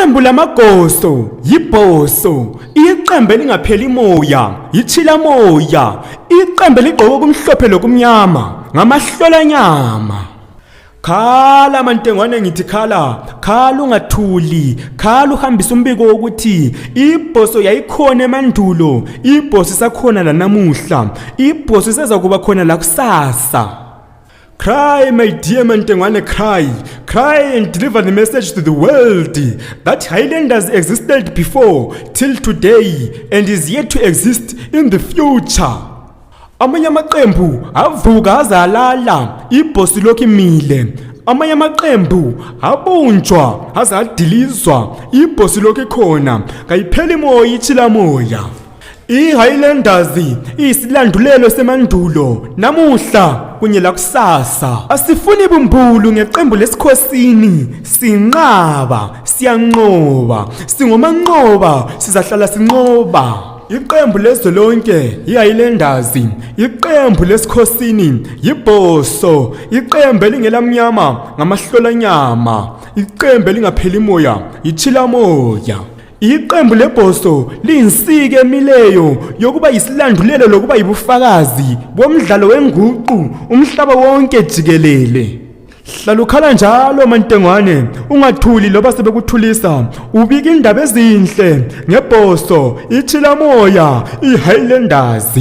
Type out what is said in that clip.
Iqembu lamagoso, yibhoso, iqembu elingapheli moya, yichila moya, iqembu ligqoke okumhlophe lokumnyama, ngamahlolanyama. Khala mantengwane ngithi khala ungathuli, khala uhambisa umbiko wokuthi ibhoso yayikhona emandulo, ibhoso isakhona la namuhla, ibhoso iseza kuba khona la kusasa. Cry, my dear mantengwane, cry and deliver the message to the world that Highlanders existed before, till today, and is yet to exist in the future. Amanye amaqembu avuka azalala, ibhosi lokhu imile. Amanye amaqembu abunjwa azadilizwa, ibhosi lokhu ikhona, kayipheli moya ichila moya. I-Highlanders iyisilandulelo semandulo, namuhla kunye lakusasa. Asifuni bumbulu ngeqembu lesikhosini, sinqaba, siyanqoba, singomanqoba, sizahlala sinqoba. Iqembu lezwe lonke, i-Highlanders, iqembu lesikhosini, yibhoso, iqembu elingelamnyama, ngamahlolanyama, iqembu elingapheli moya, yichila moya. Iqembu lebhoso liyinsika emileyo yokuba yisilandulelo lokuba yibufakazi bomdlalo wenguqu umhlaba wonke jikelele. Hlala ukhala njalo mantengwane, ungathuli loba sebekuthulisa, ubika indaba ezinhle ngebhoso, ichila moya, i-Highlanders.